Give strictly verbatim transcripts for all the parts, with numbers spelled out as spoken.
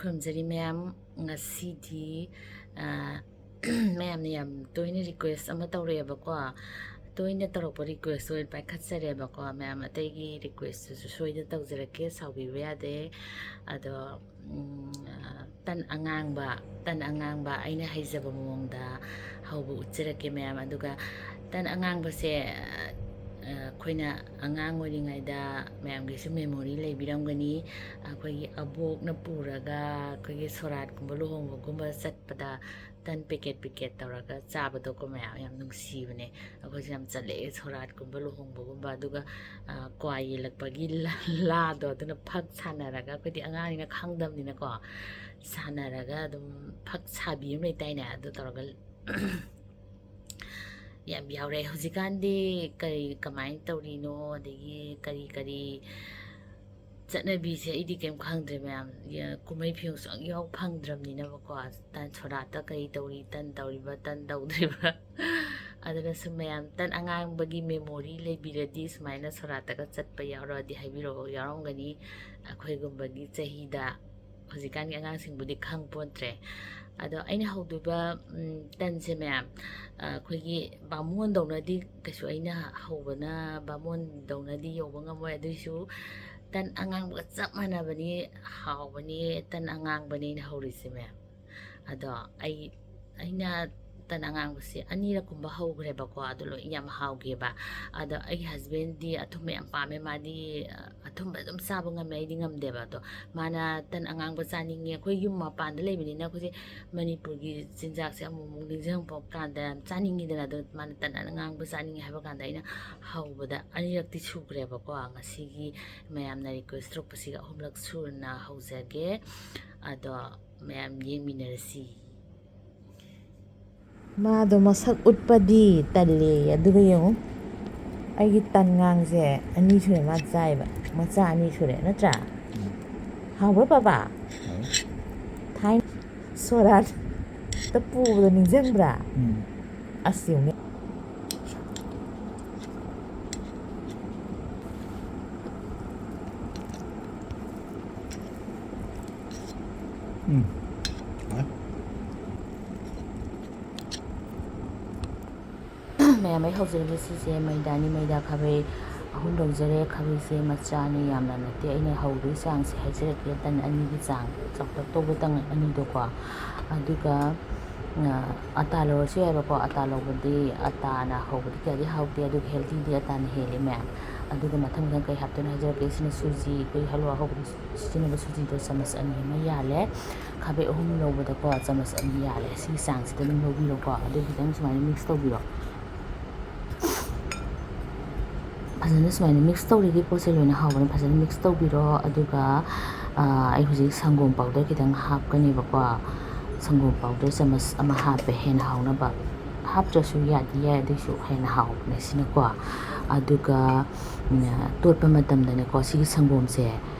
ꯈꯨꯔꯨꯝꯖꯔꯤ ꯃꯌꯥꯝ꯫ ꯉꯁꯤꯗꯤ, ꯑ, ꯃꯌꯥꯝꯅ ꯌꯥꯝ ꯇꯣꯏꯅ request ꯑꯃ ꯇꯧꯔꯛꯑꯦꯕꯀꯣ꯫ ꯇꯣꯏꯅ ꯇꯧꯔꯛꯄ request ꯑꯣꯏꯅ ꯄꯥꯏꯈꯠꯆꯔꯦꯕꯀꯣ꯫ ꯃꯌꯥꯝ ꯑꯇꯩꯒꯤ requestꯇꯨꯁꯨ ꯁꯣꯏꯗꯅ ꯇꯧꯖꯔꯛꯀꯦ, ꯁꯥꯎꯕꯤꯕ ꯌꯥꯗꯦ꯫ ꯑꯗꯣ, ꯎꯝ, ꯑ, ꯇꯟ ꯑꯉꯥꯡꯕ, ꯇꯟ ꯑꯉꯥꯡꯕ ꯑꯩꯅ ꯍꯩꯖꯕ ꯃꯑꯣꯡꯗ ꯍꯧꯕ ꯎꯠꯆꯔꯛꯀꯦ ꯃꯌꯥꯝ꯫ ꯑꯗꯨꯒ ꯇꯟ ꯑꯉꯥꯡꯕꯁꯦ, ꯑ, ꯑꯩꯈꯣꯏꯅ ꯑꯉꯥꯡ ꯑꯣꯏꯔꯤꯉꯩꯗ, ꯃꯌꯥꯝꯒꯤꯁꯨ memory ꯂꯩꯕꯤꯔꯝꯒꯅꯤ, ꯑꯩꯈꯣꯏꯒꯤ ꯑꯕꯣꯛꯅ ꯄꯨꯔꯒ ꯑꯩꯈꯣꯏꯒꯤ ꯁꯣꯔꯥꯠꯀꯨꯝꯕ ꯂꯨꯍꯣꯡꯕꯒꯨꯝꯕ ꯆꯠꯄꯗ ꯇꯟ packet packet ꯇꯧꯔꯒ ꯆꯥꯕꯗꯣꯀꯣ ꯃꯌꯥꯝ, ꯌꯥꯝ ꯅꯨꯡꯁꯤꯕꯅꯦ꯫ ꯑꯩꯈꯣꯏꯁꯨ ꯌꯥꯝ ꯆꯠꯂꯛꯑꯦ ꯁꯣꯔꯥꯠꯀꯨꯝꯕ ꯂꯨꯍꯣꯡꯕꯒꯨꯝꯕ꯫ ꯑꯗꯨꯒ, ꯑ, ꯀ꯭ꯋꯥ ꯌꯦꯜꯂꯛꯄꯒꯤ ꯂꯥꯗꯣ, ꯑꯗꯨꯅ ꯐꯛ ꯁꯥꯟꯅꯔꯒ, ꯑꯩꯈꯣꯏꯗꯤ ꯑꯉꯥꯡꯅꯤꯅ ꯈꯪꯗꯕꯅꯤꯅꯀꯣ, ꯁꯥꯟꯅꯔꯒ ꯑꯗꯨꯝ ꯐꯛ ꯁꯥꯕꯤ ꯑꯃ ꯂꯩꯗꯥꯏꯅꯦ, ꯑꯗꯨ ꯇꯧꯔꯒ ꯌꯥꯝ ꯌꯥꯎꯔꯛꯑꯦ꯫ ꯍꯧꯖꯤꯛꯀꯥꯟꯗꯤ ꯀꯔꯤ, ꯀꯃꯥꯏꯅ ꯇꯧꯔꯤꯅꯣ, ꯑꯗꯒꯤ ꯀꯔꯤ ꯀꯔꯤ ꯆꯠꯅꯕꯤꯁꯦ ꯑꯩꯗꯤ ꯀꯩꯝ ꯈꯪꯗ꯭ꯔꯦ ꯃꯌꯥꯝ꯫ ꯌ-, ꯀꯨꯝꯍꯩ ꯐꯤꯌꯣꯡꯁꯨ ꯑꯃꯨꯛ ꯌꯥꯎ ꯐꯪꯗ꯭ꯔꯕꯅꯤꯅꯕꯀꯣ꯫ ꯇꯟ ꯁꯣꯔꯥꯠꯇ ꯀꯔꯤ ꯇꯧꯔꯤ, ꯇꯟ ꯇꯧꯔꯤꯕ, ꯇꯟ ꯇꯧꯗ꯭ꯔꯤꯕ꯫ ꯑꯗꯨꯅ ꯁꯨꯝ ꯃꯌꯥꯝ ꯇꯟ ꯑꯉꯥꯡꯕꯒꯤ memory ꯂꯩꯕꯤꯔꯗꯤ ꯁꯨꯃꯥꯏꯅ ꯁꯣꯔꯥꯠꯇꯒ ꯆꯠꯄ ꯌꯥꯎꯔꯗꯤ ꯍꯥꯏꯕꯤꯔꯛꯑꯣ꯫ ꯌꯥꯎꯔꯝꯒꯅꯤ꯫ ꯑꯩꯈꯣꯏꯒꯨꯝꯕꯒꯤ ꯆꯍꯤꯗ ꯍꯧꯖꯤꯛꯀꯥꯟꯒꯤ ꯑꯉꯥꯡꯁꯤꯡꯕꯨꯗꯤ ꯈꯪ ꯄꯣꯟꯇ꯭ꯔꯦ꯫ ꯑꯗꯣ ꯑꯩꯅ ꯍꯧꯗꯣꯏꯕ, ꯎꯝ, ꯇꯟꯁꯦ ꯃꯌꯥꯝ, ꯑ, ꯑꯩꯈꯣꯏꯒꯤ ꯕꯥꯃꯣꯟꯗꯧꯅꯗꯤ ꯀꯩꯁꯨ ꯑꯩꯅ ꯍꯧꯕꯅ ꯕꯥꯃꯣꯟꯗꯧꯅꯗꯤ ꯌꯧꯕ ꯉꯝꯃꯣꯏ꯫ ꯑꯗꯨꯏꯁꯨ ꯇꯟ ꯑꯉꯥꯡꯕꯒ ꯆꯞ ꯃꯥꯟꯅꯕꯅꯤ, ꯍꯥꯎꯕꯅꯤ ꯇꯟ ꯑꯉꯥꯡꯕꯅꯤ ꯑꯩꯅ ꯍꯧꯔꯤꯁꯦ ꯃꯌꯥꯝ꯫ ꯑꯗꯣ ꯑꯩ, ꯑꯩꯅ ꯇꯟ ꯑꯉꯥꯡꯕꯁꯦ ꯑꯅꯤꯔꯛꯀꯨꯝꯕ ꯍꯧꯈ꯭ꯔꯦꯕꯀꯣ, ꯑꯗꯨ ꯂꯣꯏ ꯌꯥꯝ ꯍꯥꯎꯈꯤꯑꯕ꯫ ꯑꯗꯣ ꯑꯩꯒꯤ husbandꯗꯤ ꯑꯊꯨꯝꯕ ꯌꯥꯝ ꯄꯥꯝꯃꯦ, ꯃꯥꯗꯤ, ꯑ, ꯑꯊꯨꯝꯕ ꯑꯗꯨꯝ ꯆꯥꯕ ꯉꯝꯃꯦ, ꯑꯩꯗꯤ ꯉꯝꯗꯦꯕ꯫ ꯑꯗꯣ ꯃꯥꯅ ꯇꯟ ꯑꯉꯥꯡꯕ ꯆꯥꯅꯤꯡꯉꯦ, ꯑꯩꯈꯣꯏ ꯌꯨꯝ ꯃꯄꯥꯟꯗ ꯂꯩꯕꯅꯤꯅ ꯑꯩꯈꯣꯏꯁꯦ ꯃꯅꯤꯄꯨꯔꯒꯤ ꯆꯤꯟꯖꯥꯛꯁꯦ ꯑꯃꯨꯛ ꯑꯃꯨꯛ ꯅꯤꯡꯁꯤꯡꯉꯛꯄ ꯀꯥꯟꯗ ꯌꯥꯝ ꯆꯥꯅꯤꯡꯉꯤꯗꯅ꯫ ꯑꯗꯣ ꯃꯥꯅ ꯇꯟ ꯑꯉꯥꯡꯕ ꯆꯥꯅꯤꯡꯉꯦ ꯍꯥꯏꯕ ꯀꯥꯟꯗ ꯑꯩꯅ ꯍꯧꯕꯗ ꯑꯅꯤꯔꯛꯇꯤ ꯁꯨꯈ꯭ꯔꯦꯕꯀꯣ꯫ ꯉꯁꯤꯒꯤ ꯃꯌꯥꯝꯅ request ꯇꯧꯔꯛꯄꯁꯤꯒ ꯑꯍꯨꯝꯂꯛ ꯁꯨꯅ ꯍꯧꯖꯒꯦ꯫ ꯑꯗꯣ ꯃꯌꯥꯝ ꯌꯦꯡꯃꯤꯟꯅꯔꯁꯤ꯫ ꯃꯥꯗꯣ ꯃꯁꯛ ꯎꯠꯄꯗꯤ ꯇꯜꯂꯦ꯫ ꯑꯗꯨꯒ ꯌꯦꯡꯉꯨ, ꯑꯩꯒꯤ ꯇꯟꯉꯥꯡꯁꯦ ꯑꯅꯤ ꯁꯨꯔꯦ ꯃꯥ ꯆꯥꯏꯕ, ꯃꯆꯥ ꯑꯅꯤ ꯁꯨꯔꯦ, ꯅꯠꯇ꯭ꯔꯥ? ꯎꯝ꯫ ꯍꯥꯎꯕ꯭ꯔꯥ, ꯄꯥꯄꯥ? ꯍꯥꯎ꯫ ꯊꯥꯏꯅ ꯁꯣꯔꯥꯠꯇ ꯄꯨꯕꯗꯣ ꯅꯤꯡꯁꯤꯡꯕ꯭ꯔꯥ? ꯎꯝ꯫ ꯑꯁ, ꯌꯦꯡꯉꯨꯅꯦ꯫ ꯃꯌꯥꯝ, ꯑꯩ ꯍꯧꯖꯔꯤꯕ ꯁꯤꯁꯦ ꯃꯩꯗꯥꯅꯤ꯫ ꯃꯩꯗꯥ ꯈꯥꯕꯩ ꯑꯍꯨꯝ ꯂꯧꯖꯔꯦ꯫ ꯈꯥꯕꯩꯁꯦ ꯃꯆꯥꯅꯤ, ꯌꯥꯝꯅ ꯅꯠꯇꯦ꯫ ꯑꯩꯅ ꯍꯧꯗꯣꯏ ꯆꯥꯡꯁꯦ ꯍꯥꯏꯖꯔꯛꯀꯦ, ꯇꯟ ꯑꯅꯤꯒꯤ ꯆꯥꯡ, ꯆꯥꯎꯇꯛ ꯇꯧꯕ ꯇꯟ ꯑꯅꯤꯗꯣꯀꯣ꯫ ꯑꯗꯨꯒ, ꯑ, ꯑꯇꯥ ꯂꯧꯔꯁꯨ ꯌꯥꯏꯕꯀꯣ꯫ ꯑꯇꯥ ꯂꯧꯕꯗꯤ, ꯑꯇꯥꯅ ꯍꯧꯕꯗꯤ ꯀꯌꯥꯗꯤ ꯍꯥꯎꯇꯦ, ꯑꯗꯨꯒ healthyꯗꯤ ꯑꯇꯥꯅ ꯍꯦꯜꯂꯤ ꯃꯌꯥꯝ꯫ ꯑꯗꯨꯒ ꯃꯊꯪ ꯃꯊꯪ ꯀꯩ ꯍꯥꯞꯇꯣꯏꯅꯣ ꯍꯥꯏꯖꯔꯛꯀꯦ꯫ ꯁꯤꯅ ꯁꯨꯖꯤ, ꯑꯩꯈꯣꯏ ꯍꯜꯋꯥ ꯍꯧꯕꯗ ꯁꯤꯖꯤꯟꯅꯕ ꯁꯨꯖꯤꯗꯣ ꯆꯥꯃꯁ ꯑꯅꯤ ꯑꯃ ꯌꯥꯜꯂꯦ꯫ ꯈꯥꯕꯩ ꯑꯍꯨꯝ ꯂꯧꯕꯗꯀꯣ, ꯆꯥꯃꯁ ꯑꯅꯤ ꯌꯥꯜꯂꯦ꯫ ꯁꯤꯒꯤ ꯆꯥꯡꯁꯤꯗ ꯑꯗꯨꯝ ꯂꯧꯕꯤꯔꯣꯀꯣ꯫ ꯑꯗꯨ ꯈꯤꯇꯪ ꯁꯨꯃꯥꯏꯅ mix ꯇꯧꯕꯤꯔꯣ꯫ ꯐꯖꯅ ꯁꯨꯃꯥꯏꯅ mix ꯇꯧꯔꯤꯒꯤ ꯄꯣꯠꯁꯦ ꯂꯣꯏꯅ ꯍꯥꯎꯕꯅ ꯐꯖꯅ mix ꯇꯧꯕꯤꯔꯣ꯫ ꯑꯗꯨꯒ, ꯑ, ꯑꯩ ꯍꯧꯖꯤꯛ ꯁꯪꯒꯣꯝ powder ꯈꯤꯇꯪ ꯍꯥꯞꯀꯅꯦꯕꯀꯣ꯫ ꯁꯪꯒꯣꯝ powder ꯆꯥꯃꯁ ꯑꯃ ꯍꯥꯞꯄꯦ, ꯍꯦꯟꯅ ꯍꯥꯎꯅꯕ꯫ ꯍꯥꯞꯇ꯭ꯔꯁꯨ ꯌꯥꯗꯤ ꯌꯥꯏ, ꯑꯗꯨꯏꯁꯨ ꯍꯦꯟꯅ ꯍꯥꯎꯕꯅꯦ ꯁꯤꯅꯀꯣ꯫ ꯑꯗꯨꯒ, ꯎꯝ, ꯇꯣꯠꯄ ꯃꯇꯝꯗꯅꯦꯀꯣ, ꯁꯤꯒꯤ ꯁꯪꯒꯣꯝꯁꯦ,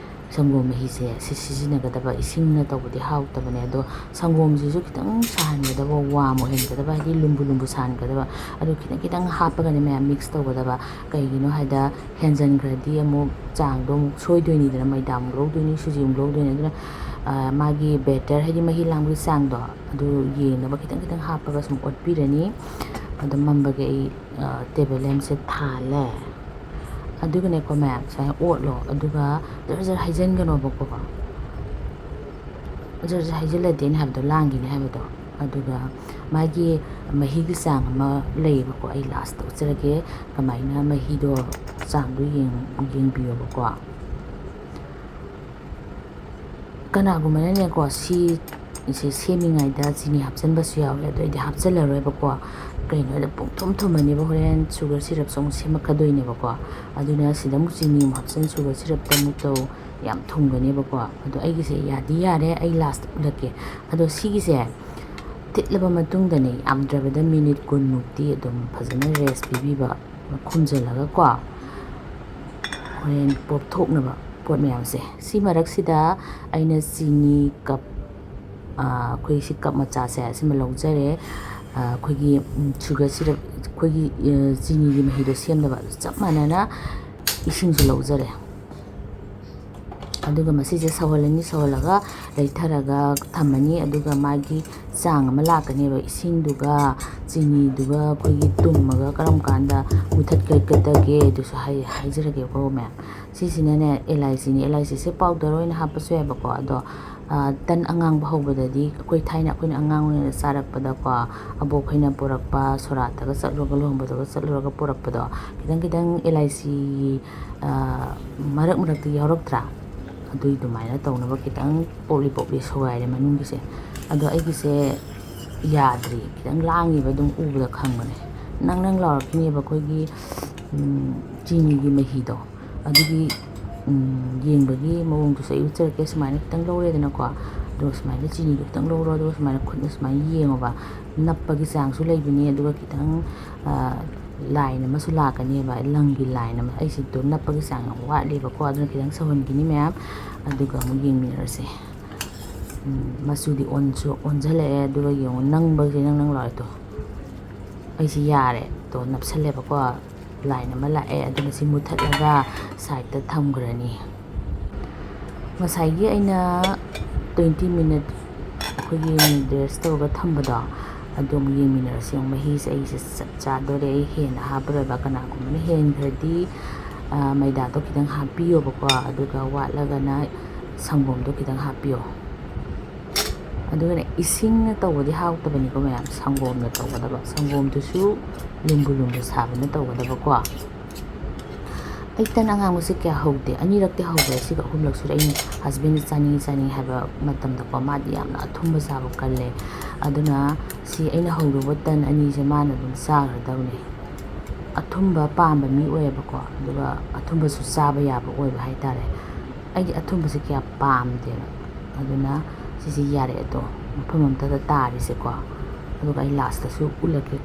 ꯁꯪꯒꯣꯝ ꯃꯍꯤꯁꯦ ꯁꯤ ꯁꯤꯖꯤꯟꯅꯒꯗꯕ꯫ ꯏꯁꯤꯡꯅ ꯇꯧꯕꯗꯤ ꯍꯥꯎꯇꯕꯅꯦ, ꯑꯗꯣ ꯁꯪꯒꯣꯝꯁꯤꯁꯨ ꯈꯤꯇꯪ ꯁꯥꯍꯟꯒꯗꯕ, warm ꯑꯣꯏꯍꯟꯒꯗꯕ, ꯍꯥꯏꯗꯤ ꯂꯨꯝꯕꯨ ꯂꯨꯝꯕꯨ ꯁꯥꯍꯟꯒꯗꯕ꯫ ꯑꯗꯨ ꯈꯤꯇꯪ ꯈꯤꯇꯪ ꯍꯥꯞꯄꯒꯅꯦ ꯃꯌꯥꯝ mix ꯇꯧꯒꯗꯕ꯫ ꯀꯩꯒꯤꯅꯣ ꯍꯥꯏꯗ, ꯍꯦꯟꯖꯟꯈ꯭ꯔꯗꯤ ꯑꯃꯨꯛ ꯆꯥꯡꯗꯣ ꯑꯃꯨꯛ ꯁꯣꯏꯗꯣꯏꯅꯤꯗꯅ, ꯃꯩꯗꯥ ꯑꯃꯨꯛ ꯂꯧꯗꯣꯏꯅꯤ, ꯁꯨꯖꯤ ꯑꯃꯨꯛ ꯂꯧꯗꯣꯏꯅꯤ꯫ ꯑꯗꯨꯅ, ꯑ, ꯃꯥꯒꯤ batter, ꯍꯥꯏꯗꯤ ꯃꯍꯤ ꯂꯥꯡꯕꯒꯤ ꯆꯥꯡꯗꯣ, ꯑꯗꯨ ꯌꯦꯡꯅꯕ ꯈꯤꯇꯪ ꯈꯤꯇꯪ ꯍꯥꯞꯄꯒ ꯁꯨꯝ ꯑꯣꯠꯄꯤꯔꯅꯤ꯫ ꯑꯗꯣ ꯃꯝꯕꯒꯤ ꯑꯩ, ꯑ, table lampꯁꯦ ꯊꯥꯜꯂꯦ꯫ ꯑꯗꯨꯒꯅꯦꯀꯣ ꯃꯌꯥꯝ, ꯁꯨꯃꯥꯏꯅ ꯑꯣꯠꯂꯣ꯫ ꯑꯗꯨꯒ ꯖꯔ ꯖꯔ ꯍꯩꯖꯤꯟꯒꯅꯣꯕꯀꯣ꯫ ꯖꯔ ꯖꯔ ꯍꯩꯖꯤꯜꯂꯗꯤ ꯑꯩꯅ ꯍꯥꯏꯕꯗꯣ ꯂꯥꯡꯈꯤꯅꯤ ꯍꯥꯏꯕꯗꯣ꯫ ꯑꯗꯨꯒ ꯃꯥꯒꯤ ꯃꯍꯤꯒꯤ ꯆꯥꯡ ꯑꯃ ꯂꯩꯌꯦꯕꯀꯣ, ꯑꯩ lastꯇ ꯎꯠꯆꯔꯒꯦ꯫ ꯀꯃꯥꯏꯅ ꯃꯍꯤꯗꯣ ꯆꯥꯡꯗꯣ ꯌꯦꯡ-, ꯌꯦꯡꯕꯤꯌꯣꯕꯀꯣ꯫ ꯀꯅꯥꯒꯨꯝꯕꯅꯅꯦꯀꯣ, ꯁꯤ, ꯁꯤ ꯁꯦꯝꯃꯤꯉꯩꯗ ꯆꯤꯅꯤ ꯍꯥꯞꯆꯤꯟꯕꯁꯨ ꯌꯥꯎꯋꯦ, ꯑꯗꯣ ꯑꯩꯗꯤ ꯍꯥꯞꯆꯤꯜꯂꯔꯣꯏꯕꯀꯣ꯫ ꯀꯩꯅꯣ ꯍꯥꯏꯗ, ꯄꯨꯡꯊꯨꯝ ꯊꯨꯝꯃꯅꯦꯕ, ꯍꯣꯔꯦꯟ sugar syrupꯁꯨ ꯑꯃꯨꯛ ꯁꯦꯝꯃꯛꯀꯗꯣꯏꯅꯦꯕꯀꯣ꯫ ꯑꯗꯨꯅ ꯁꯤꯗ ꯑꯃꯨꯛ ꯆꯤꯅꯤ ꯑꯃꯨꯛ ꯍꯥꯞꯆꯤꯟ, sugar syrupꯇ ꯑꯃꯨꯛ ꯇꯧ, ꯌꯥꯝ ꯊꯨꯝꯒꯅꯦꯕꯀꯣ꯫ ꯑꯗꯣ ꯑꯩꯒꯤꯁꯦ ꯌꯥꯗꯤ ꯌꯥꯔꯦ, ꯑꯩ lastꯇ ꯎꯠꯂꯛꯀꯦ꯫ ꯑꯗꯣ ꯁꯤꯒꯤꯁꯦ ꯊꯤꯠꯂꯕ ꯃꯇꯨꯡꯗꯅꯦ, ꯌꯥꯝꯗ꯭ꯔꯕꯗ minute ꯀꯨꯟꯃꯨꯛꯇꯤ ꯑꯗꯨꯝ ꯐꯖꯅ rest ꯄꯤꯕꯤꯕ, ꯈꯨꯝꯖꯤꯜꯂꯒꯀꯣ꯫ ꯍꯣꯔꯦꯟ ꯄꯣꯞꯊꯣꯛꯅꯕ ꯄꯣꯠ ꯃꯌꯥꯝꯁꯦ꯫ ꯁꯤ ꯃꯔꯛꯁꯤꯗ ꯑꯩꯅ ꯆꯤꯅꯤ cup, ꯑ, ꯑꯩꯈꯣꯏ ꯁꯤ cup ꯃꯆꯥꯁꯦ ꯁꯤꯃ ꯂꯧꯖꯔꯦ꯫ ꯑ, ꯑꯩꯈꯣꯏꯒꯤ, ꯎꯝ, sugar syrup, ꯑꯩꯈꯣꯏꯒꯤ, ꯑ, ꯆꯤꯅꯤꯒꯤ ꯃꯍꯤꯗꯣ ꯁꯦꯝꯅꯕ ꯆꯞ ꯃꯥꯟꯅꯅ ꯏꯁꯤꯡꯁꯨ ꯂꯧꯖꯔꯦ꯫ ꯑꯗꯨꯒ ꯃꯁꯤꯁꯦ ꯁꯧꯍꯜꯂꯅꯤ, ꯁꯧꯍꯜꯂꯒ ꯂꯩꯊꯔꯒ ꯊꯝꯃꯅꯤ꯫ ꯑꯗꯨꯒ ꯃꯥꯒꯤ ꯆꯥꯡ ꯑꯃ ꯂꯥꯛꯀꯅꯦꯕ, ꯏꯁꯤꯡꯗꯨꯒ ꯆꯤꯅꯤꯗꯨꯒ ꯑꯩꯈꯣꯏꯒꯤ ꯇꯨꯝꯃꯒ ꯀꯔꯝ ꯀꯥꯟꯗ ꯃꯨꯊꯠꯀꯗꯒꯦ ꯑꯗꯨꯁꯨ ꯍꯥꯏ-, ꯍꯥꯏꯖꯔꯒꯦꯀꯣ ꯃꯌꯥꯝ꯫ ꯁꯤꯁꯤꯅꯅꯦ ꯑꯦꯂꯥꯏꯆꯤꯅꯤ, ꯑꯦꯂꯥꯏꯆꯤꯁꯦ ꯄꯥꯎꯗꯔ ꯑꯣꯏꯅ ꯍꯥꯞꯄꯁꯨ ꯌꯥꯏꯕꯀꯣ꯫ ꯑꯗꯣ, ꯑ, ꯇꯟ ꯑꯉꯥꯡꯕ ꯍꯧꯕꯗꯗꯤ ꯑꯩꯈꯣꯏ ꯊꯥꯏꯅ ꯑꯩꯈꯣꯏꯅ ꯑꯉꯥꯡ ꯑꯣꯏꯔꯤꯉꯩꯗ ꯆꯥꯔꯛꯄꯗꯀꯣ, ꯑꯕꯣꯛꯈꯩꯅ ꯄꯨꯔꯛꯄ, ꯁꯣꯔꯥꯠꯇꯒ ꯆꯠꯂꯨꯔꯒ, ꯂꯨꯍꯣꯡꯕꯗꯒ ꯆꯠꯂꯨꯔꯒ ꯄꯨꯔꯛꯄꯗꯣ, ꯈꯤꯇꯪ ꯈꯤꯇꯪ ꯑꯦꯂꯥꯏꯆꯤ, ꯑ, ꯃꯔꯛ ꯃꯔꯛꯇ ꯌꯥꯎꯔꯛꯇ꯭ꯔꯥ? ꯑꯗꯨꯏ ꯑꯗꯨꯃꯥꯏꯅ ꯇꯧꯅꯕ ꯈꯤꯇꯪ ꯄꯣꯞꯂꯤ ꯄꯣꯞꯂꯤ ꯁꯨꯒꯥꯏꯔꯦ ꯃꯅꯨꯡꯒꯤꯁꯦ꯫ ꯑꯗꯣ ꯑꯩꯒꯤꯁꯦ ꯌꯥꯗ꯭ꯔꯤ, ꯈꯤꯇꯪ ꯂꯥꯡꯉꯤꯕ ꯑꯗꯨꯝ ꯎꯕꯗ ꯈꯪꯕꯅꯦ꯫ ꯅꯪ ꯅꯪ ꯂꯥꯎꯔꯛꯈꯤꯅꯦꯕ ꯑꯩꯈꯣꯏꯒꯤ, ꯎꯝ, ꯆꯤꯅꯤꯒꯤ ꯃꯍꯤꯗꯣ꯫ ꯑꯗꯨꯒꯤ, ꯎꯝ, ꯌꯦꯡꯕꯒꯤ ꯃꯑꯣꯡꯗꯨꯁꯨ ꯑꯩ ꯎꯠꯆꯔꯛꯀꯦ꯫ ꯁꯨꯃꯥꯏꯅ ꯈꯤꯇꯪ ꯂꯧꯔꯦꯗꯅꯀꯣ, ꯑꯗꯨꯒ ꯁꯨꯃꯥꯏꯅ ꯆꯤꯅꯤꯗꯣ ꯈꯤꯇꯪ ꯂꯧꯔꯣ, ꯑꯗꯨꯒ ꯁꯨꯃꯥꯏꯅ ꯈꯨꯠꯅ ꯁꯨꯃꯥꯏꯅ ꯌꯦꯡꯉꯣꯕ꯫ ꯅꯞꯄꯒꯤ ꯆꯥꯡꯁꯨ ꯂꯩꯕꯅꯤ, ꯑꯗꯨꯒ ꯈꯤꯇꯪ, ꯑ, line ꯑꯃꯁꯨ ꯂꯥꯛꯀꯅꯦꯕ, ꯂꯪꯒꯤ line ꯑꯃ꯫ ꯑꯩꯁꯤꯗꯣ ꯅꯞꯄꯒꯤ ꯆꯥꯡ ꯌꯥꯝ ꯋꯥꯠꯂꯦꯕꯀꯣ, ꯑꯗꯨꯅ ꯈꯤꯇꯪ ꯁꯧꯍꯟꯈꯤꯅꯤ ꯃꯌꯥꯝ, ꯑꯗꯨꯒ ꯑꯃꯨꯛ ꯌꯦꯡꯃꯤꯟꯅꯔꯁꯦ꯫ ꯎꯝ, ꯃꯆꯨꯗꯤ ꯑꯣꯟꯁꯨ ꯑꯣꯟꯁꯤꯜꯂꯛꯑꯦ, ꯑꯗꯨꯒ ꯌꯦꯡꯉꯣ, ꯅꯪꯕꯁꯦ ꯅꯪ ꯅꯪ ꯂꯥꯎꯔꯦ ꯇꯣ꯫ ꯑꯩꯁꯤ ꯌꯥꯔꯦ ꯇꯣ, ꯅꯞꯁꯜꯂꯦꯕꯀꯣ, line ꯑꯃ ꯂꯥꯛꯑꯦ꯫ ꯑꯗꯨꯅ ꯁꯤ ꯃꯨꯊꯠꯂꯒ sideꯇ ꯊꯝꯈ꯭ꯔꯅꯤ꯫ ꯉꯁꯥꯏꯒꯤ ꯑꯩꯅ twenty minute ꯑꯩꯈꯣꯏꯒꯤ rest ꯇꯧꯔꯒ ꯊꯝꯕꯗꯣ, ꯑꯗꯨ ꯑꯃꯨꯛ ꯌꯦꯡꯃꯤꯟꯅꯔꯁꯤ꯫ ꯌꯦꯡꯉꯨ, ꯃꯍꯤꯁꯦ ꯑꯩꯁꯦ ꯆꯞ ꯆꯥꯗꯣꯔꯦ꯫ ꯑꯩ ꯍꯦꯟꯅ ꯍꯥꯞꯄꯔꯣꯏꯕ, ꯀꯅꯥꯒꯨꯝꯕꯅ ꯍꯦꯟꯈ꯭ꯔꯗꯤ, ꯑ, ꯃꯩꯗꯥꯗꯣ ꯈꯤꯇꯪ ꯍꯥꯞꯄꯤꯌꯣꯕꯀꯣ, ꯑꯗꯨꯒ ꯋꯥꯠꯂꯒꯅ ꯁꯪꯒꯣꯝꯗꯣ ꯈꯤꯇꯪ ꯍꯥꯞꯄꯤꯌꯣ꯫ ꯑꯗꯨꯒꯅꯦ, ꯏꯁꯤꯡꯅ ꯇꯧꯕꯗꯤ ꯍꯥꯎꯇꯕꯅꯤꯀꯣ ꯃꯌꯥꯝ, ꯁꯪꯒꯣꯝꯅ ꯇꯧꯒꯗꯕ꯫ ꯁꯪꯒꯣꯝꯗꯨꯁꯨ ꯂꯨꯝꯕꯨ ꯂꯨꯝꯕꯨ ꯁꯥꯕꯅ ꯇꯧꯒꯗꯕꯀꯣ꯫ ꯑꯩ ꯇꯟ ꯑꯉꯥꯡꯕꯁꯦ ꯀꯌꯥ ꯍꯧꯗꯦ, ꯑꯅꯤꯔꯛꯇꯤ ꯍꯧꯈ꯭ꯔꯦ, ꯁꯤꯒ ꯑꯍꯨꯝꯂꯛ ꯁꯨꯔꯦ꯫ ꯑꯩꯅ husbandꯅ ꯆꯥꯅꯤꯡꯉꯤ ꯆꯥꯅꯤꯡꯉꯤ ꯍꯥꯏꯕ ꯃꯇꯝꯗꯀꯣ, ꯃꯥꯗꯤ ꯌꯥꯝꯅ ꯑꯊꯨꯝꯕ ꯆꯥꯕ ꯀꯜꯂꯦ꯫ ꯑꯗꯨꯅ ꯁꯤ ꯑꯩꯅ ꯍꯧꯔꯨꯕ ꯇꯟ ꯑꯅꯤꯁꯦ ꯃꯥꯅ ꯑꯗꯨꯝ ꯆꯥꯈ꯭ꯔꯗꯕꯅꯦ꯫ ꯑꯊꯨꯝꯕ ꯄꯥꯝꯕ ꯃꯤ ꯑꯣꯏꯌꯦꯕꯀꯣ, ꯑꯗꯨꯒ ꯑꯊꯨꯝꯕꯁꯨ ꯆꯥꯕ ꯌꯥꯕ ꯑꯣꯏꯕ ꯍꯥꯏꯇꯥꯔꯦ꯫ ꯑꯩꯗꯤ ꯑꯊꯨꯝꯕꯁꯦ ꯀꯌꯥ ꯄꯥꯝꯗꯦꯕ꯫ ꯑꯗꯨꯅ ꯁꯤꯁꯦ ꯌꯥꯔꯦ ꯑꯗꯣ, ꯃꯐꯝ ꯑꯝꯇꯗ ꯇꯥꯔꯤꯁꯦꯀꯣ꯫ ꯑꯗꯨꯒ ꯑꯩ lastꯇꯁꯨ ꯎꯠꯂꯛꯀꯦ,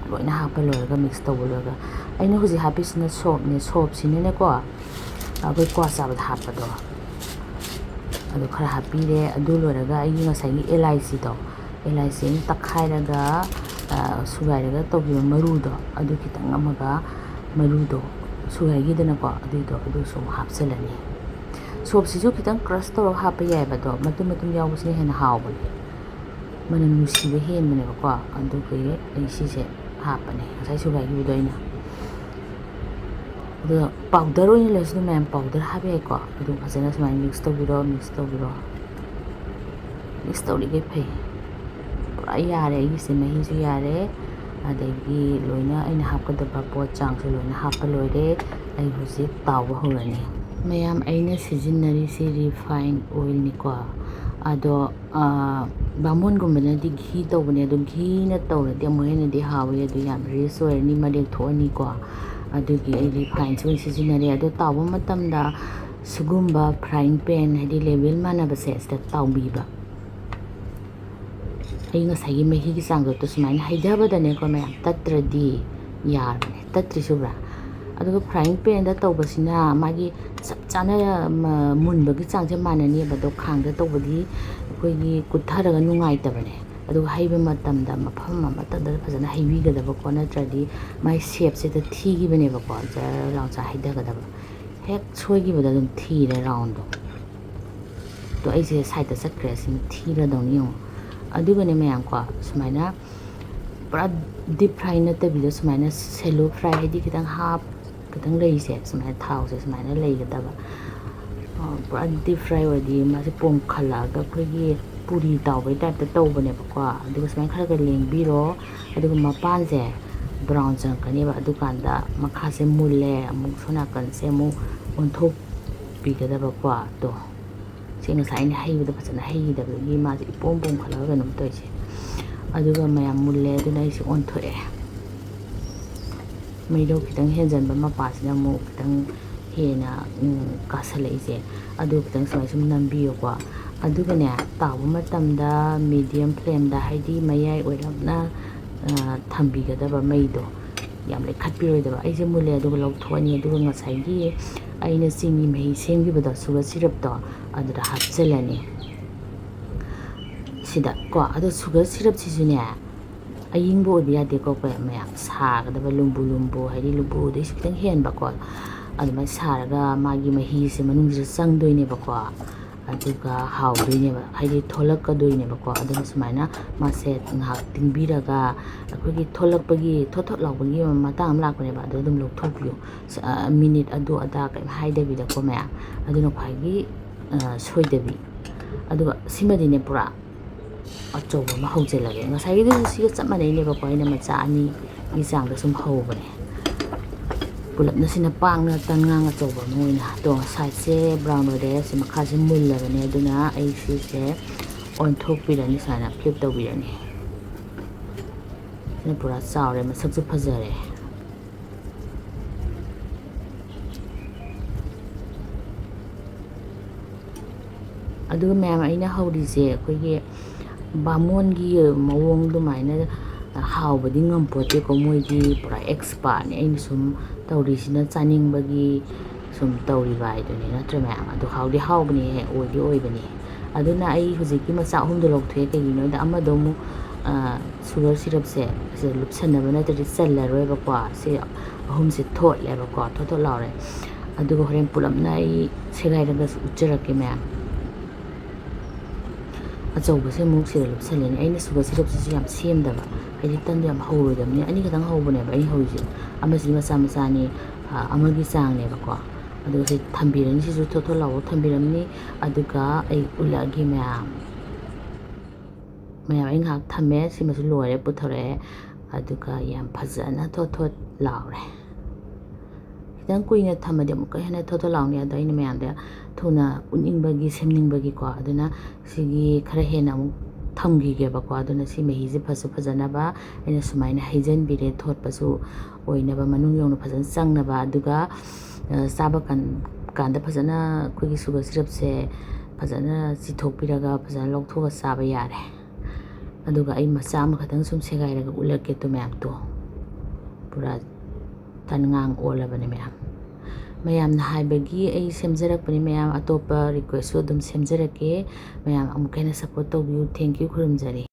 ꯂꯣꯏꯅ ꯍꯥꯞꯄ ꯂꯣꯏꯔꯒ, mix ꯇꯧꯕ ꯂꯣꯏꯔꯒ꯫ ꯑꯩꯅ ꯍꯧꯖꯤꯛ ꯍꯥꯞꯄꯤꯁꯤꯅ soapꯅꯦ, soapꯁꯤꯅꯅꯦꯀꯣ, ꯑꯩꯈꯣꯏ ꯀ꯭ꯋꯥ ꯆꯥꯕꯗ ꯍꯥꯞꯄꯗꯣ, ꯑꯗꯨ ꯈꯔ ꯍꯥꯞꯄꯤꯔꯦ꯫ ꯑꯗꯨ ꯂꯣꯏꯔꯒ ꯑꯩꯒꯤ ꯉꯁꯥꯏꯒꯤ ꯑꯦꯂꯥꯏꯆꯤꯗꯣ, ꯑꯦꯂꯥꯏꯆꯤ ꯑꯃ ꯇꯛꯈꯥꯏꯔꯒ, ꯑ, ꯁꯨꯒꯥꯏꯔꯒ ꯇꯧꯈꯤꯕ ꯃꯔꯨꯗꯣ, ꯑꯗꯨ ꯈꯤꯇꯪ ꯑꯃꯒ, ꯃꯔꯨꯗꯣ ꯁꯨꯒꯥꯏꯈꯤꯗꯅꯀꯣ, ꯑꯗꯨꯏꯗꯣ, ꯑꯗꯨꯁꯨ ꯑꯃꯨꯛ ꯍꯥꯞꯆꯤꯜꯂꯅꯤ꯫ ꯁꯣꯞꯁꯤꯁꯨ ꯈꯤꯇꯪ ꯀ꯭ꯔꯁ ꯇꯧꯔꯒ ꯍꯥꯞꯄ ꯌꯥꯏꯑꯕ, ꯑꯗꯣ ꯃꯇꯨꯝ ꯃꯇꯨꯝ ꯌꯥꯎꯕꯁꯤꯅ ꯍꯦꯟꯅ ꯍꯥꯎꯕꯅꯦ, ꯃꯅꯝ ꯅꯨꯡꯁꯤꯕ ꯍꯦꯟꯕꯅꯦꯕꯀꯣ꯫ ꯑꯗꯨꯒꯤ ꯑꯩ ꯁꯤꯁꯦ ꯍꯥꯞꯄꯅꯦ, ꯉꯁꯥꯏ ꯁꯨꯒꯥꯏꯈꯤꯕꯗꯣ ꯑꯩꯅ꯫ ꯑꯗꯨꯒ ꯄꯥꯎꯗꯔ ꯑꯣꯏꯅ ꯂꯩꯔꯁꯨ ꯑꯗꯨꯝ ꯃꯌꯥꯝ ꯄꯥꯎꯗꯔ ꯍꯥꯞꯄ ꯌꯥꯏꯀꯣ꯫ ꯑꯗꯨ ꯐꯖꯅ ꯁꯨꯃꯥꯏꯅ ꯃꯤꯛꯁ ꯇꯧꯕꯤꯔꯣ, ꯃꯤꯛꯁ ꯇꯧꯕꯤꯔꯣ꯫ ꯃꯤꯛꯁ ꯇꯧꯔꯤꯈꯩ ꯐꯩ, ꯄꯨꯔꯥ ꯌꯥꯔꯦ꯫ ꯑꯩꯒꯤꯁꯦ ꯃꯍꯤꯁꯨ ꯌꯥꯔꯦ, ꯑꯗꯒꯤ ꯂꯣꯏꯅ ꯑꯩꯅ ꯍꯥꯞꯀꯗꯕ ꯄꯣꯠ ꯆꯥꯡꯁꯨ ꯂꯣꯏꯅ ꯍꯥꯞꯄ ꯂꯣꯏꯔꯦ꯫ ꯑꯩ ꯍꯧꯖꯤꯛ ꯇꯥꯎꯕ ꯍꯧꯔꯅꯤ꯫ ꯃꯌꯥꯝ, ꯑꯩꯅ ꯁꯤꯖꯤꯟꯅꯔꯤꯁꯤ ꯔꯤꯐꯥꯏꯟ ꯑꯣꯏꯜꯅꯤꯀꯣ꯫ ꯑꯗꯣ ꯕꯥꯃꯣꯟꯒꯨꯝꯕꯅꯗꯤ ꯘꯤ ꯇꯧꯕꯅꯦ, ꯑꯗꯣ ꯘꯤꯅ ꯇꯧꯔꯗꯤ ꯑꯃꯨꯛ ꯍꯦꯟꯅꯗꯤ ꯍꯥꯎꯋꯤ, ꯑꯗꯨ ꯌꯥꯝ ꯔꯤꯁ ꯑꯣꯏꯔꯅꯤ, ꯃꯔꯦꯛ ꯊꯣꯛꯑꯅꯤꯀꯣ꯫ ꯑꯗꯨꯒꯤ ꯑꯩ ꯔꯤꯐꯥꯏꯟꯁꯦ ꯑꯣꯏꯅ ꯁꯤꯖꯤꯟꯅꯔꯦ꯫ ꯑꯗꯣ ꯇꯥꯎꯕ ꯃꯇꯝꯗ ꯁꯤꯒꯨꯝꯕ ꯐ꯭ꯔꯥꯏꯡ ꯄꯦꯟ, ꯍꯥꯏꯗꯤ ꯂꯦꯚꯦꯜ ꯃꯥꯟꯅꯕꯁꯦ, ꯁꯤꯗ ꯇꯥꯎꯕꯤꯕ꯫ ꯑꯩ ꯉꯁꯥꯏꯒꯤ ꯃꯍꯤꯒꯤ ꯆꯥꯡꯗꯣ ꯁꯨꯃꯥꯏꯅ ꯍꯩꯊꯕꯗꯅꯦꯀꯣ ꯃꯌꯥꯝ, ꯇꯠꯇ꯭ꯔꯗꯤ ꯌꯥꯔꯕꯅꯦ꯫ ꯇꯠꯇ꯭ꯔꯤꯁꯨꯕ꯭ꯔꯥ? ꯑꯗꯨꯒ ꯐ꯭ꯔꯥꯏꯡ ꯄꯦꯟꯗ ꯇꯧꯕꯁꯤꯅ ꯃꯥꯒꯤ ꯆꯞ ꯆꯥꯅ ꯃꯨꯟꯕꯒꯤ ꯆꯥꯡꯁꯦ ꯃꯥꯟꯅꯅꯦꯕ, ꯑꯗꯣ ꯈꯥꯡꯗ ꯇꯧꯕꯗꯤ ꯑꯩꯈꯣꯏꯒꯤ ꯀꯨꯠꯊꯔꯒ ꯅꯨꯡꯉꯥꯏꯇꯕꯅꯦ꯫ ꯑꯗꯨꯒ ꯍꯩꯕ ꯃꯇꯝꯗ ꯃꯐꯝ ꯑꯃꯠꯇꯗ ꯐꯖꯅ ꯍꯩꯕꯤꯒꯗꯕꯀꯣ, ꯅꯠꯇ꯭ꯔꯗꯤ ꯃꯥꯏ ꯁꯦꯞꯁꯤꯗ ꯊꯤꯈꯤꯕꯅꯦꯕꯀꯣ꯫ ꯖꯔ ꯂꯥꯎ ꯆꯥ ꯍꯩꯊꯒꯗꯕ, ꯍꯦꯛ ꯁꯣꯏꯈꯤꯕꯗ ꯑꯗꯨꯝ ꯊꯤꯔꯦ ꯔꯥꯎꯟꯗꯣ꯫ ꯑꯗꯣ ꯑꯩꯁꯦ ꯁꯥꯏꯗꯇ ꯆꯠꯈ꯭ꯔꯦ, ꯁꯤ ꯊꯤꯔꯗꯧꯅꯤ ꯌꯦꯡꯉꯣ꯫ ꯑꯗꯨꯒꯅꯦ ꯃꯌꯥꯝꯀꯣ, ꯁꯨꯃꯥꯏꯅ ꯄꯨꯔꯥ ꯗꯤꯞ ꯐ꯭ꯔꯥꯏ ꯅꯠꯇꯕꯤꯗ ꯁꯨꯃꯥꯏꯅ ꯁꯦꯂꯣ ꯐ꯭ꯔꯥꯏ, ꯍꯥꯏꯗꯤ ꯈꯤꯇꯪ ꯍꯥꯞ, ꯈꯤꯇꯪ ꯂꯩꯁꯦ, ꯁꯨꯃꯥꯏꯅ ꯊꯥꯎꯁꯦ ꯁꯨꯃꯥꯏꯅ ꯂꯩꯒꯗꯕ꯫ ꯄꯨꯔꯥ ꯗꯤꯞ ꯐ꯭ꯔꯥꯏ ꯑꯣꯏꯔꯗꯤ ꯃꯥꯁꯦ ꯄꯣꯝꯈꯠꯂꯛꯑꯒ ꯑꯩꯈꯣꯏꯒꯤ ꯄꯨꯔꯤ ꯇꯥꯎꯕꯒꯤ ꯇꯥꯏꯞꯇ ꯇꯧꯕꯅꯦꯕꯀꯣ꯫ ꯑꯗꯨꯒ ꯁꯨꯃꯥꯏꯅ ꯈꯔ ꯈꯔ ꯂꯦꯡꯕꯤꯔꯣ꯫ ꯑꯗꯨꯒ ꯃꯄꯥꯟꯁꯦ ꯕ꯭ꯔꯥꯎꯟ ꯆꯪꯉꯛꯀꯅꯦꯕ, ꯑꯗꯨꯀꯥꯟꯗ ꯃꯈꯥꯁꯦ ꯃꯨꯜꯂꯦ, ꯑꯃꯨꯛ ꯁꯣꯝ ꯅꯥꯀꯟꯁꯦ ꯑꯃꯨꯛ ꯑꯣꯟꯊꯣꯛꯄꯤꯒꯗꯕꯀꯣ꯫ ꯑꯗꯣ ꯁꯤ ꯉꯁꯥꯏ ꯑꯩꯅ ꯍꯩꯕꯗꯣ ꯐꯖꯅ ꯍꯩꯈꯤꯗꯕꯒꯤ ꯃꯥꯁꯦ ꯏꯄꯣꯝ ꯄꯣꯝꯈꯠꯂꯒ ꯀꯩꯅꯣꯝ ꯇꯧꯔꯤꯁꯦ꯫ ꯑꯗꯨꯒ ꯃꯌꯥꯝ ꯃꯨꯜꯂꯦ, ꯑꯗꯨꯅ ꯑꯩꯁꯦ ꯑꯣꯟꯊꯣꯛꯑꯦ꯫ ꯃꯩꯗꯣ ꯈꯤꯇꯪ ꯍꯦꯟꯖꯟꯕ ꯃꯄꯥꯁꯤꯅ ꯑꯃꯨꯛ ꯈꯤꯇꯪ ꯍꯦꯟꯅ ꯀꯥꯁꯜꯂꯛꯏꯁꯦ꯫ ꯑꯗꯨ ꯈꯤꯇꯪ ꯁꯨꯃꯥꯏꯅ ꯁꯨꯝ ꯅꯝꯕꯤꯌꯨꯀꯣ꯫ ꯑꯗꯨꯒꯅꯦ, ꯇꯥꯎꯕ ꯃꯇꯝꯗ ꯃꯤꯗꯤꯌꯝ ꯐ꯭ꯂꯦꯝꯗ, ꯍꯥꯏꯗꯤ ꯃꯌꯥꯏ ꯑꯣꯏꯔꯞꯅ ꯊꯝꯕꯤꯒꯗꯕ ꯃꯩꯗꯣ, ꯌꯥꯝ ꯂꯩꯈꯠꯄꯤꯔꯣꯏꯗꯕ꯫ ꯑꯩꯁꯦ ꯃꯨꯜꯂꯦ ꯑꯗꯨꯒ ꯂꯧꯊꯣꯛꯑꯅꯤ, ꯑꯗꯨꯒ ꯉꯁꯥꯏꯒꯤ ꯑꯩꯅ ꯆꯤꯅꯤ ꯃꯍꯤ ꯁꯦꯝꯈꯤꯕꯗꯣ, ꯁꯨꯒꯔ ꯁꯤꯔꯞꯇꯣ, ꯑꯗꯨꯗ ꯍꯥꯞꯆꯤꯜꯂꯅꯤ꯫ ꯁꯤꯗ ꯀꯣ, ꯑꯗꯣ ꯁꯨꯒꯔ ꯁꯤꯔꯞꯁꯤꯁꯨꯅꯦ, ꯑꯌꯤꯡꯕ ꯑꯣꯏꯕ ꯌꯥꯗꯦꯀꯣ, ꯑꯩꯈꯣꯏ ꯃꯌꯥꯝ ꯁꯥꯒꯗꯕ, ꯂꯨꯝꯕꯨ ꯂꯨꯝꯕꯨ, ꯍꯥꯏꯗꯤ ꯂꯨꯝꯕꯨꯗꯩꯁꯨ ꯈꯤꯇꯪ ꯍꯦꯟꯕꯀꯣ꯫ ꯑꯗꯨꯃꯥꯏꯅ ꯁꯥꯔꯒ ꯃꯥꯒꯤ ꯃꯍꯤꯁꯦ ꯃꯅꯨꯡꯁꯤꯗ ꯆꯪꯗꯣꯏꯅꯦꯕꯀꯣ꯫ ꯑꯗꯨꯒ ꯍꯥꯎꯗꯣꯏꯅꯦꯕ, ꯍꯥꯏꯗꯤ ꯊꯣꯛꯂꯛꯀꯗꯣꯏꯅꯦꯕꯀꯣ꯫ ꯑꯗꯨꯅ ꯁꯨꯃꯥꯏꯅ ꯃꯥꯁꯦ ꯉꯥꯏꯍꯥꯛ ꯇꯤꯡꯕꯤꯔꯒ, ꯑꯩꯈꯣꯏꯒꯤ ꯊꯣꯛꯂꯛꯄꯒꯤ, ꯊꯣꯠ ꯊꯣꯠ ꯂꯥꯎꯕꯒꯤ ꯃꯇꯥꯡ ꯑꯃ ꯂꯥꯛꯄꯅꯦꯕ, ꯑꯗꯨ ꯑꯗꯨꯝ ꯂꯧꯊꯣꯛꯄꯤꯌꯨ꯫ ꯁ-, ꯑ, ꯃꯤꯅꯤꯠ ꯑꯗꯨ ꯑꯗꯥ ꯀꯩꯝ ꯍꯥꯏꯗꯕꯤꯗꯀꯣ ꯃꯌꯥꯝ꯫ ꯑꯗꯨꯅ ꯈ꯭ꯋꯥꯏꯒꯤ, ꯑ, ꯁꯣꯏꯗꯕꯤ꯫ ꯑꯗꯨꯒ ꯁꯤꯃꯗꯤꯅꯦ, ꯄꯨꯔꯥ ꯑꯆꯧꯕ ꯑꯃ ꯍꯧꯖꯤꯜꯂꯒꯦ꯫ ꯉꯁꯥꯏꯒꯤꯗꯨꯁꯨ ꯁꯤꯒ ꯆꯞ ꯃꯥꯟꯅꯩꯅꯦꯕꯀꯣ, ꯑꯩꯅ ꯃꯆꯥ ꯑꯅꯤꯒꯤ ꯆꯥꯡꯗ ꯁꯨꯝ ꯍꯧꯕꯅꯦ꯫ ꯄꯨꯂꯞꯅ ꯁꯤꯅ ꯄꯥꯛꯅ ꯇꯟꯉꯥꯡ ꯑꯆꯧꯕ ꯑꯃ ꯑꯣꯏꯅ꯫ ꯑꯗꯣ ꯁꯥꯏꯠꯁꯦ ꯕ꯭ꯔꯥꯎꯟ ꯑꯣꯏꯔꯦ, ꯁꯤ ꯃꯈꯥꯁꯦ ꯃꯨꯜꯂꯕꯅꯦ, ꯑꯗꯨꯅ ꯑꯩ ꯁꯤꯁꯦ ꯑꯣꯟꯊꯣꯛꯄꯤꯔꯅꯤ, ꯁꯨꯃꯥꯏꯅ ꯐ꯭ꯂꯤꯞ ꯇꯧꯕꯤꯔꯅꯤ꯫ ꯁꯤꯅ ꯄꯨꯔꯥ ꯆꯥꯎꯔꯦ, ꯃꯁꯛꯁꯨ ꯐꯖꯔꯦ꯫ ꯑꯗꯨꯒ ꯃꯌꯥꯝ, ꯑꯩꯅ ꯍꯧꯔꯤꯁꯦ ꯑꯩꯈꯣꯏꯒꯤ ꯕꯥꯃꯣꯟꯒꯤ ꯃꯑꯣꯡ ꯑꯗꯨꯃꯥꯏꯅ ꯍꯥꯎꯕꯗꯤ ꯉꯝꯄꯣꯠꯇꯦꯀꯣ, ꯃꯣꯏꯗꯤ ꯄꯨꯔꯥ ꯑꯦꯛꯁꯄꯥꯔꯠꯅꯦ꯫ ꯑꯩꯅ ꯁꯨꯝ ꯇꯧꯔꯤꯁꯤꯅ ꯆꯥꯅꯤꯡꯕꯒꯤ ꯁꯨꯝ ꯇꯧꯔꯤꯕ ꯍꯥꯏꯗꯨꯅꯤ, ꯅꯠꯇ꯭ꯔ ꯃꯌꯥꯝ? ꯑꯗꯣ ꯍꯥꯎꯗꯤ ꯍꯥꯎꯕꯅꯦꯍꯦ, ꯑꯣꯏꯗꯤ ꯑꯣꯏꯕꯅꯦ꯫ ꯑꯗꯨꯅ ꯑꯩ ꯍꯧꯖꯤꯛꯀꯤ ꯃꯆꯥ ꯑꯍꯨꯝꯗꯣ ꯂꯧꯊꯣꯛꯑꯦ꯫ ꯀꯩꯒꯤꯅꯣꯗ ꯑꯃꯗꯣ ꯑꯃꯨꯛ, ꯑ, ꯁꯨꯒꯔ ꯁꯤꯔꯞꯁꯦ ꯁꯤꯗ ꯂꯨꯞꯁꯟꯅꯕ ꯅꯠꯇ꯭ꯔꯗꯤ ꯆꯜꯂꯔꯣꯏꯕꯀꯣ꯫ ꯁꯤ ꯑꯍꯨꯝꯁꯦ ꯊꯣꯠꯂꯦꯕꯀꯣ, ꯊꯣꯠ ꯊꯣꯠ ꯂꯥꯎꯔꯦ꯫ ꯑꯗꯨꯒ ꯍꯣꯔꯦꯟ ꯄꯨꯂꯞꯅ ꯑꯩ ꯁꯦꯒꯥꯏꯔꯒꯁꯨ ꯎꯠꯆꯔꯛꯀꯦ ꯃꯌꯥꯝ꯫ ꯑꯆꯧꯕꯁꯦ ꯑꯃꯨꯛ ꯁꯤꯗ ꯂꯨꯞꯁꯜꯂꯅꯤ꯫ ꯑꯩꯅ ꯁꯨꯒꯔ ꯁꯤꯔꯞꯁꯤꯁꯨ ꯌꯥꯝ ꯁꯦꯝꯗꯕ, ꯍꯥꯏꯗꯤ ꯇꯟꯗꯣ ꯌꯥꯝ ꯍꯧꯔꯣꯏꯗꯕꯅꯤꯅ꯫ ꯑꯅꯤꯈꯛꯇꯪ ꯍꯧꯕꯅꯦꯕ ꯑꯩ ꯍꯧꯔꯤꯁꯦ꯫ ꯑꯃꯁꯤꯗꯤ ꯃꯆꯥ ꯃꯆꯥꯅꯤ, ꯑ, ꯑꯃꯒꯤ ꯆꯥꯡꯅꯦꯕꯀꯣ꯫ ꯑꯗꯨꯒ ꯁꯤ ꯊꯝꯕꯤꯔꯅꯤ, ꯁꯤꯁꯨ ꯊꯣꯠ ꯊꯣꯠ ꯂꯥꯎꯕ ꯊꯝꯕꯤꯔꯝꯅꯤ꯫ ꯑꯗꯨꯒ ꯑꯩ ꯎꯠꯂꯛꯑꯒꯦ ꯃꯌꯥꯝ꯫ ꯃꯌꯥꯝ, ꯑꯩ ꯉꯥꯏꯍꯥꯛ ꯊꯝꯃꯦ꯫ ꯁꯤꯃꯁꯨ ꯂꯣꯏꯔꯦ, ꯄꯨꯊꯣꯔꯛꯑꯦ꯫ ꯑꯗꯨꯒ ꯌꯥꯝ ꯐꯖꯅ ꯊꯣꯠ ꯊꯣꯠ ꯂꯥꯎꯔꯦ꯫ ꯈꯤꯇꯪ ꯀꯨꯏꯅ ꯊꯝꯃꯗꯤ ꯑꯃꯨꯛꯀ ꯍꯦꯟꯅ ꯊꯣꯠ ꯊꯣꯠ ꯂꯥꯎꯅꯤ꯫ ꯑꯗꯣ ꯑꯩꯅ ꯃꯌꯥꯝꯗ ꯊꯨꯅ ꯎꯠꯅꯤꯡꯕꯒꯤ, ꯁꯦꯝꯅꯤꯡꯕꯒꯤꯀꯣ꯫ ꯑꯗꯨꯅ ꯁꯤꯒꯤ ꯈꯔ ꯍꯦꯟꯅ ꯑꯃꯨꯛ ꯊꯝꯈꯤꯒꯦꯕꯀꯣ꯫ ꯑꯗꯨꯅ ꯁꯤ ꯃꯍꯤꯁꯦ ꯐꯁꯨ ꯐꯖꯅꯕ ꯑꯩꯅ ꯁꯨꯃꯥꯏꯅ ꯍꯩꯖꯤꯟꯕꯤꯔꯦ, ꯊꯣꯠꯄꯁꯨ ꯑꯣꯏꯅꯕ, ꯃꯅꯨꯡ ꯌꯧꯅ ꯐꯖꯅ ꯆꯪꯅꯕ꯫ ꯑꯗꯨꯒ, ꯑ, ꯆꯥꯕ ꯀꯥꯟ-, ꯀꯥꯟꯗ ꯐꯖꯅ ꯑꯩꯈꯣꯏꯒꯤ ꯁꯨꯒꯔ ꯁꯤꯔꯞꯁꯦ ꯐꯖꯅ ꯆꯤꯊꯣꯛꯄꯤꯔꯒ ꯐꯖꯅ ꯂꯧꯊꯣꯛꯑ ꯆꯥꯕ ꯌꯥꯔꯦ꯫ ꯑꯗꯨꯒ ꯑꯩ ꯃꯆꯥ ꯑꯃꯈꯛꯇꯪ ꯁꯨꯝ ꯁꯦꯒꯥꯏꯔꯒ ꯎꯠꯂꯛꯀꯦ꯫ ꯇꯨ ꯃꯌꯥꯝ, ꯇꯨ ꯄꯨꯔꯥ ꯇꯟꯉꯥꯡ ꯑꯣꯜꯂꯕꯅꯦ ꯃꯌꯥꯝ꯫ ꯃꯌꯥꯝꯅ ꯍꯥꯏꯕꯒꯤ ꯑꯩ ꯁꯦꯝꯖꯔꯛꯄꯅꯤ ꯃꯌꯥꯝ꯫ ꯑꯇꯣꯞꯄ ꯔꯤꯀ꯭ꯋꯦꯁꯁꯨ ꯑꯗꯨꯝ ꯁꯦꯝꯖꯔꯛꯀꯦ꯫ ꯃꯌꯥꯝ ꯑꯃꯨꯛꯀ ꯍꯦꯟꯅ ꯁꯞꯄꯣꯔꯠ ꯇꯧꯕꯤꯌꯨ꯫ Thank you, ꯈꯨꯔꯨꯝꯖꯔꯤ꯫